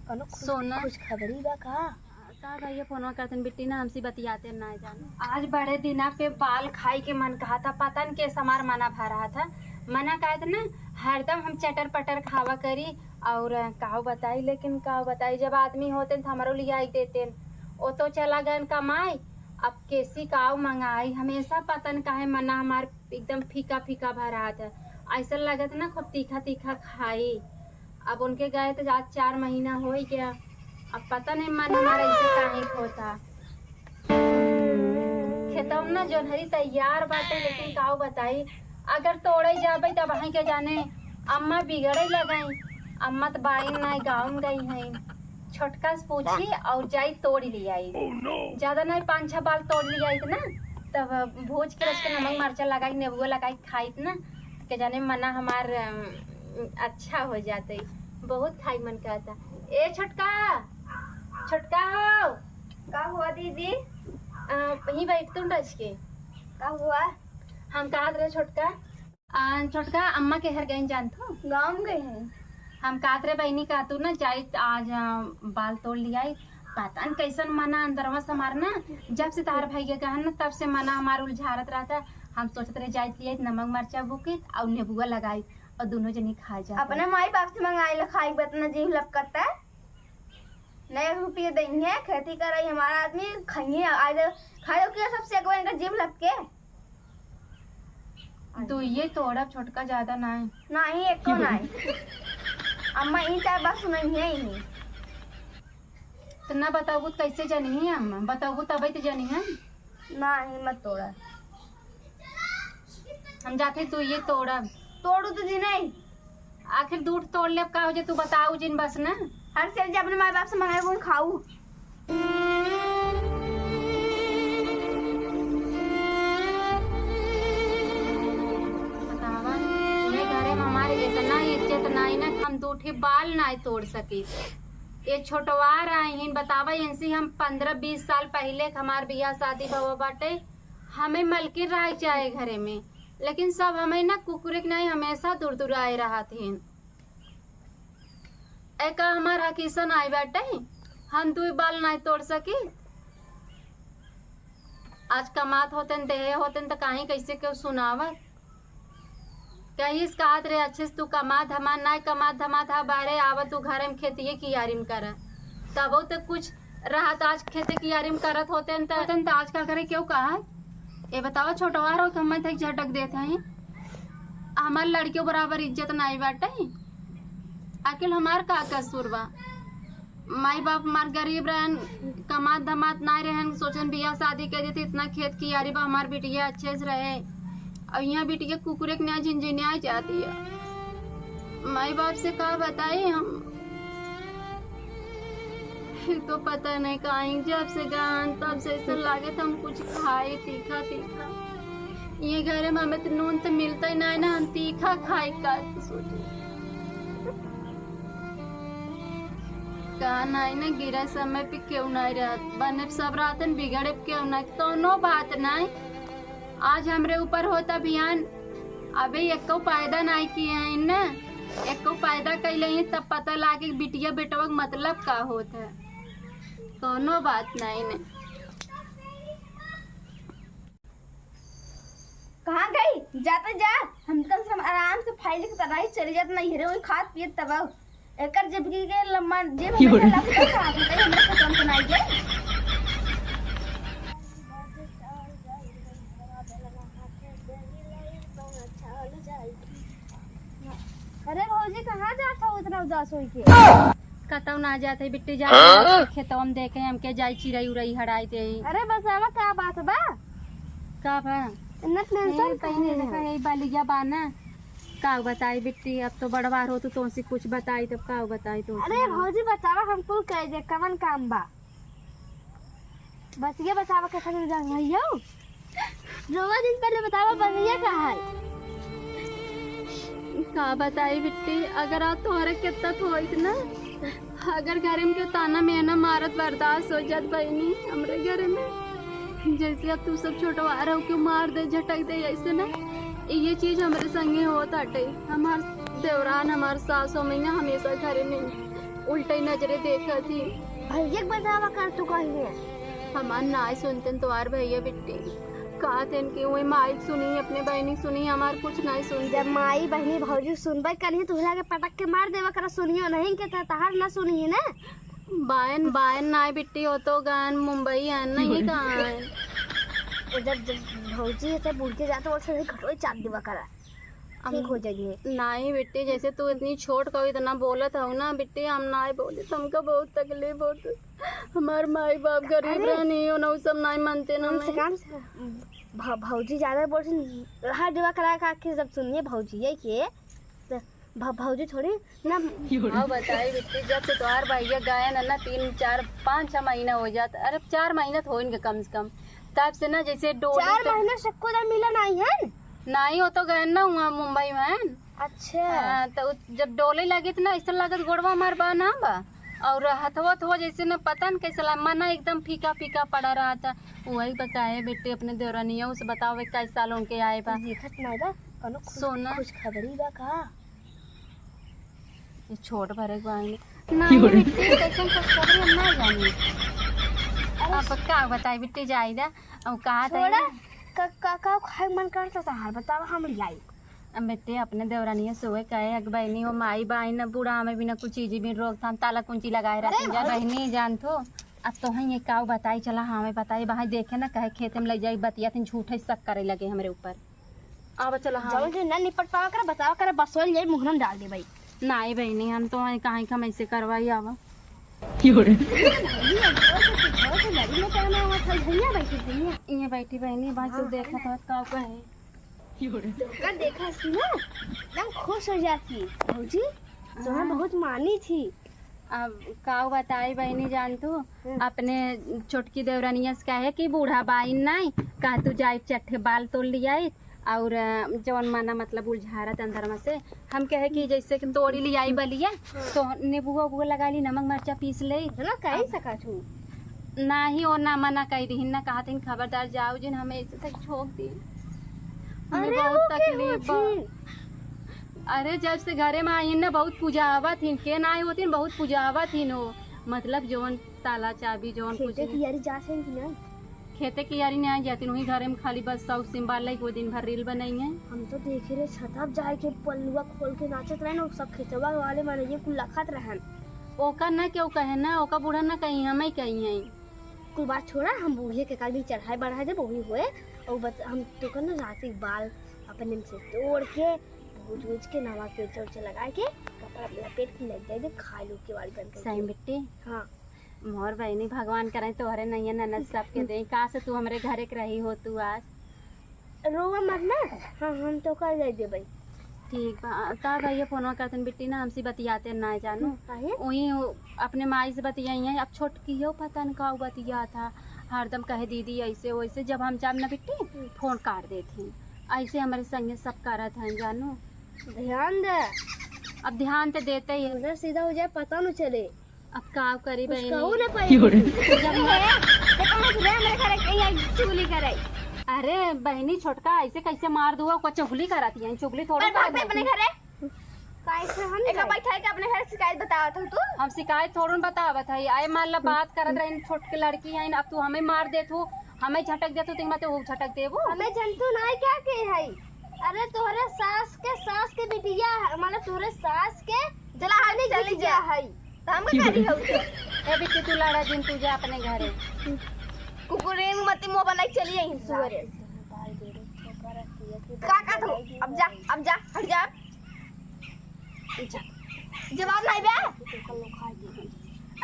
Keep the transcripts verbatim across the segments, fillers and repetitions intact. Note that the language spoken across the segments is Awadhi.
कौनो खुश, सोना। खुशखबरी बा का? का भैया फोनवा करतन बिट्टी ना, हमसे बतियाते ना जाने। आज बड़े दिना पे बाल खाई के मन कहा था, पता न के समार मना भा रहा था। मना कहत ना, हरदम हम चटर पटर खावा करी। और काव बताई, लेकिन काव बताई, जब आदमी होते तो हमरो लिया ही देते। ओ तो चला गए कमाई, अब केसी काव मंगाई। हमेशा पता न काहे मना हमार एकदम फीका फीका भा रहा था। ऐसा लगत ना खूब तीखा तीखा खाई। अब उनके गए तो आज चार महीना हो गया। अब पता नहीं मन हमारा ऐसे काहे होता। खेतवा में ना जोन्हरी तैयार बाटे, लेकिन काव बताई, अगर तोड़े जाबे तब वहीं के जाने अम्मा बिगड़े लगाई। अम्मा तो बाइन ना गाँव में गई हैं। छोटका से पूछी और जाई तोड़ ले आई। ज्यादा नहीं, पाँच छह बाल तोड़ ले आई ना, तब भूज के उसके नमक मरचा लगाई, नेबुआ लगाई खाई ना, के जाने मना हमार, अम, अच्छा हो जाते। बहुत खाई मन कहता। ए छोटका, छोटका हो। का हुआ दीदी? आ, वहीं बैठ तू डस के। का हुआ? हम कहत रहे छोटका, आ, छोटका अम्मा के घर गई जानत हो? गाँव में गई हैं। हम कहत रहे बहिनी का तू ना जाई आज, आ, बाल तोड़ लियाई। पता न कैसन मना अंदरवा से हमार ना, जब से तार भैया गहन ना तब से मना हमार उलझारत रहता। हम सोचत रहे जाइत लियाई नमक मरचा बुकित और नेबुआ लगाई और दोनों जनी खा जाते। अपने माई बाप से मंगाई ला खाई, बतना जीव लपकता। नया रुपये देंगे, खेती कराई हमारा आदमी, खाइए, आज खाए कि सबसे अगवा इनका जीव लपके। दुइये तोड़ब छोटका, ज्यादा नाई। नाई, एको नाई। अम्मा ई चार बात सुनइहे ही। तो ना बताबू तो कैसे जानिए अम्मा? बताबू तबे तो जानिए। नाई, मत तोड़ा। हम जाते दुइये तोड़ब। तोड़ू तो जी नहीं। आखिर दूठ तोड़ लेब का हो जे तू बताऊ जिन बस ना। हर सेल जे अपने माई बाप से मंगाए वो खाऊ। बतावा, ये घरे में हमारे इतना इज्जत नाई ना कि हम दू ठे बाल नाई तोड़ सकी। ये छोटवार आई हिन, बतावा, इनसे हम पन्द्रह बीस साल पहिले के हमार बियाह शादी भवा बाटे, हमें मलकिन रहे चाहे घरे में, लेकिन सब हमें ना कुकुरे के नाई हमेशा दुरदुराए रहत हिन। एका हमार हकीसन आए बाटे, हम दुई बाल नाई तोड़ सकी। आज कमात होतेन, देहे होतेन, त काहे कैसे केहू सुनावत? कहिस कहत रहे, "अच्छे से तू कमा धमा, नाई कमा धमा था, बाहरे आवत तू घरे में खेतिये कियारी में कर।" तबो त कुछ रहत, आज खेते कियारी में करत होतेन त, होतेन त आज का करे, केहू कहा? ए बतावा, छोटवार हो कि हमें तक झटक देत हैं? हमार लड़कियों बराबर इज्जत नाई बाटे। आखिर हमार का कसूर बा? माई बाप हमार गरीब रहन, कमात धमात नाई रहन, सोचन बियाह शादी कर देते, इतना खेत कियारी बा, हमार बिटिया अच्छे से रहे। और यहाँ बिटिया कुकुरे के न्याय झिनझिनिया जाती है। माई बाप से का बताई हम? एक तो पता नहीं काहे जब से गहन तब से ऐसा लागत हम कुछ खाए तीखा तीखा। ये घरे में हमें तो नून तो मिलता ही नहीं ना, हम तीखा खाए का तो सोचे। का नहीं ना, गिरा समय पे केहू नहीं रहत, बने सब रहतन बिगड़े पे केहू नहीं, कौनो बात नहीं। आज हमरे ऊपर होता बियान, अबे एको पैदा नाई किए हैं इन्ने, एको पैदा कैले हैं, तब पता लागे कि बिटिया बेटवा के मतलब का होत है। कौनो बात नाई ने। कहाँ गई? जाते जा, हम कम से कम आराम से फाइल के तरह ही चले जाते, नहीं हेरे वही खात पियत तब। एकर जेब की के लम्बा जेब हमेशा लपकत रहत है, हमरा से कम तो नाई के। अरे भौजी, कहाँ जात हो इतना उदास होई के? कतौ ना जात है बिट्टी, जा खेतवा में देखे हमके जाई चिरई उरई हड़ाई दे। अरे बस आवा, का बात बा? का बा? इतना टेंशन ए, पहले काहे देखा है? यही बलिया बा ना। का बताई बिट्टी, अब तो बड़वार हो तू, तोसे कुछ बताई तब का बताई तू? अरे भौजी बतावा, हम कुल कह दे कवन काम बा। बचिया बतावा के खातिर जा भैया। रोवा दिन पहले बतावा बलिया का है? का बताई बिट्टी, अगर आज तोहरे कितना तो होइत ना, अगर घर में के ताना मेना मारत बर्दाश्त हो जात बहिनी, हमरे घर में जैसे अब तू सब छोटवा रहो, क्यों मार दे, झटक दे, ऐसे ना, ये चीज हमरे संगे होत आटे। हमार देवरान, हमार सास, हमैया हमेशा घर में उल्टे नजरे देखत ही। भैया के बतावा कर तू कहीं है। हमार नाई सुनतेन तोहार भैया बिट्टी। कहतेन कि वही माई के सुनी, अपने बहिनी के सुनी, हमार कुछ नाई सुनते। जब माई, बहिनी, भौजी सुनबे करिहे तो उहला के पटक के मार देवा करा, सुनियो नहीं के त-, तहार ना सुनिए ना। बायन, बायन नाई बिट्टी, हो तो गायन मुंबई है, नहीं कहाँ है। जब, जब भौजी ऐसे बूढ़ के जाते वैसे नहीं घटोई चाप देवा करा। हम ठीक हो जाइए। नाई बिट्टी, जैसे तू इतनी छोट कहो, इतना बोलत हो ना बिट्टी, हम नाई बोले तो हमका बहुत तकलीफ होत। हमार माई बाप गरीब अरे! रहनी हो ना, उ सब नाई मानते ना कम से मैं। कम से भ-, भौजी ज्यादा बोलते रहा देवा करा का के जब सुनिए भौजी ये के तो भ-, भौजी थोड़ी ना। और बताई बिट्टी, जब से तोहार भैया गए ना, ना तीन, चार, पाँच, छह महीना हो जात, अरे चार महीना तो हो इनके कम से कम, तब से ना जैसे डोले चार तो महीना से कोई मिला नहीं है। नाई, वो तो गए ना हुआ मुंबई में। अच्छा। हाँ, तो उ जब डोले लगे तो ना ऐसा लागत गोड़वा हमार बा ना बा, और हथवा थवा जैसे ना पता न कैसे ला, मना एकदम फीका फीका पड़ा रहा था। वही बताए बेटे अपने देवरनिया से बताओ, इक्कीस साल उनके आए बा। देखत नहीं बा, कोनो खुश-, सोना। खुशखबरी बा का? ये छोट भरे के बारे में। नहीं बेटी, कैसन खुशखबरी हम ना जानी। अरे अब का बताई बेटी, जाई दा। अब कहा था छोड़ा, ये? का, का, का खाए मन करता था, हाँ, बतावा, हम ले आई। अब बेटे, अपने देवरानिया से हुए कहे, "अग बहनी हो, माई बाई न बूढ़ा, हमें बिना कुछ चीज भी रोकथाम, ताला कुंची लगाए अरे रहते जा।" भाई। बहनी जान तो, अब तो हैं ये काऊ बताई, चला, हाँ, हमें बताई, बाहर देखे ना, कहे खेते में ले जाई, बतिया थिन, झूठे शक करे लगे हमरे ऊपर। आवा चला, हाँ। जौन जो ना निपट पावा करे, बतावा करे, बसोल जाई, मुहरम डाल दे भाई। नाई बहनी, हम तो हैं, काहे का हम ऐसे करवाई, आवा। क्यों रे? ये भैया, बहुत कुछ, बहुत कुछ लड़ी में करना हुआ था, भैया बैठी, भैया। ये बैठी बहनी, बात हाँ, तू देखा है ना। था, का कहे? क्यों रे? तोका देखा थी ना, एकदम खुश हो जाती। भौजी, तोहरा हाँ। बहुत मानी थी। अब का बताई बहनी जान तू, हम्म। अपने छोटकी देवरनिया से कहे कि बूढ़ा बाइन नाई, कहा तू जाई चट्ठे बाल तोड़ लियाई, और, अ, जवन मना मतलब उलझारत अंदर में से, हम कहे कि जैसे कि तोड़ी लियाई बलिया, हाँ। तो नींबुआ उबुआ लगा ली, नमक मरचा पीस ले। इतना कह अब सकत हूँ। नाही, और ना मना कह दिहिन, ना कहत हिन, "खबरदार जाओ जिन, हमें ऐसे तक छोड़ दी।" हमें अरे, बहुत वो के तकलीफ बा। होथिन? अरे, जब से घरे में आई ना, बहुत पूजा आवत हिन, के ना आई होती, बहुत पूजा आवत हिन हो। मतलब, जौन ताला चाबी, जौन कुछ खेते नहीं। की यारी जा से कि नहीं? खेते की यारी नहीं जाती, वही घरे में खाली बस साउस सिम्बाल लाई, वो दिन भर रील बनाई है। हम तो देखे रहे छता पे जाए के पल्लुआ खोल के नाचत रहे ना, सब खेतवा वाले मनइये कुल लखत रहन। ओका ना केहू कहे ना, ओका बूढ़ा ना कही, हमें कही है। कुल बात छोड़ा, हम बूढ़े के काल भी चढ़ाई बढ़ाई दे, वही होए। और बत-, हम तो कहना रात के बाल अपने से तोड़ के, भूज भूज के, नमक मिर्चा उर्चा लगा के, कपड़ा लपेट के लग जाए, खा लो के वाली बन के। सही बिट्टी। हाँ। मोर बहिनी, भगवान करे तोहरे नैया ननद सबके दे। का से तू हमरे घरे के रही हो तू आज? रोवा मत ना, हाँ, हम तो कर दे देबै। ठीक बा। का भैया फोनवा करतन बिट्टी ना, हमसे बतियाते ना जानू। काहे? वही अपने माई से बतियाई है। अब छोटकी हो पता न का बतिया था, हरदम कहे दीदी ऐसे वैसे। जब हम जाब ना बिट्टी, हम्म। फोन काट देती। ऐसे हमारे संगे सब करत हैं जानू। ध्यान दे। अब ध्यान तो देते ही है। उधर सीधा हो जाए, पता न चले। अब का करी कुछ बहिनी? कहू ना पाई। क्यों रे? जब मैं, देखो मत रे, मेरे घर के यहाँ चुगली करे। अरे बहिनी छोटका, ऐसे कैसे मार दुआ को? चुगली करत ही है, चुगली थोड़ा पर भाग करत अपने ही। घरे। कैसे हम एक जाए? बैठा है कि अपने घर शिकायत बतावत हो तू? हम शिकायत थोड़न बतावत है। आए मान ला बात करत रही, छोटकी लड़की है, अब तू हमें मार देत हो, हमें झटक देत हो, तो मत वो झटक देबो। हमें जनतू नहीं क्या के है? अरे तोहरे सास के, सास के बिटिया है, मतलब तोहरे सास के जला हाथ चली जा है। तो हम का करी हऊ तो? ए बिट्टी, तू लड़ा जिन, तू जा अपने घरे। कुकुरे में मती मुंह बनाई चली आई सुअरे। का, का तू? अब जा, अब जा, हट जा। जा। जवाब नहीं बे।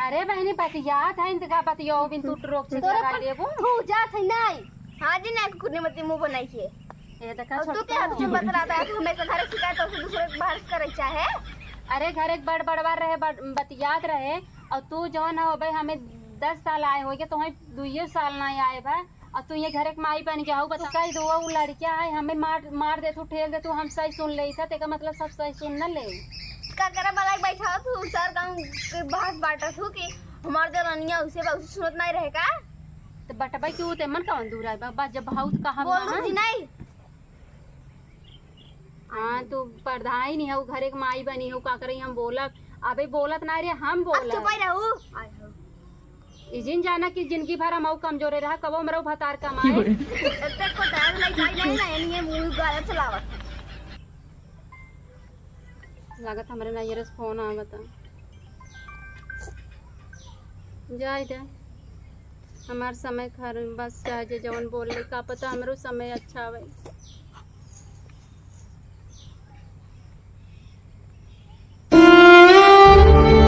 अरे बहनी, बतियात है, इनका बतियाओ बिन तू रोक से तोरे लगा पर देबो। तू जात है नहीं। हाँ जी, नहीं, कुकुर ने मती मुंह बनाई है। ये देखा और तू छोटका। क्या तुझे बतलाता है? तू हमेशा घर से शिकायत और दूसरे के बाहर से करे चाहे। अरे, घर एक बड़ बड़वा रहे, बड़, बतियात रहे, और तू जौन हो भाई, हमें दस साल आए होइगे, तो हमें दुइये साल ना आए बा, और तू ये घर एक माई बन गया हो। बता, कह दो, वो लड़किया है, हमें मार, मार दे तू, ठेल दे तू, हम सही सुन ले था, तेका मतलब सब सही सुन न ले। का करे वाला बैठा हो तू, चार गांव के बहस बांटत हो कि हमार देवरनिया उसे बा, उसे सुनत नहीं रहे का? तो बटबे क्यों ते मन कौन दूर आए बा, बा जब भाऊ तो कहा बोल ना। जी नहीं। हाँ, तू प्रधान ही नहीं हो, घर एक माई बनी हो, का करे हम बोलब? अबे बोलत ना रे, हम अब बोलत। चुप ही रहू। आय हो। ई जिन जाना कि जिंदगी भर हम कमजोरे रहा, कबो हमरो भतार कमाए। एते को दया वाला भाई नहीं ना, इन्हीं मुंह गाला चलावत। लागत हमरे नैहरे से फोन आवत। जाए दे, हमार समय खर बस, चाहे जे जवन बोल ले, का पता हमरो समय अच्छा आवे।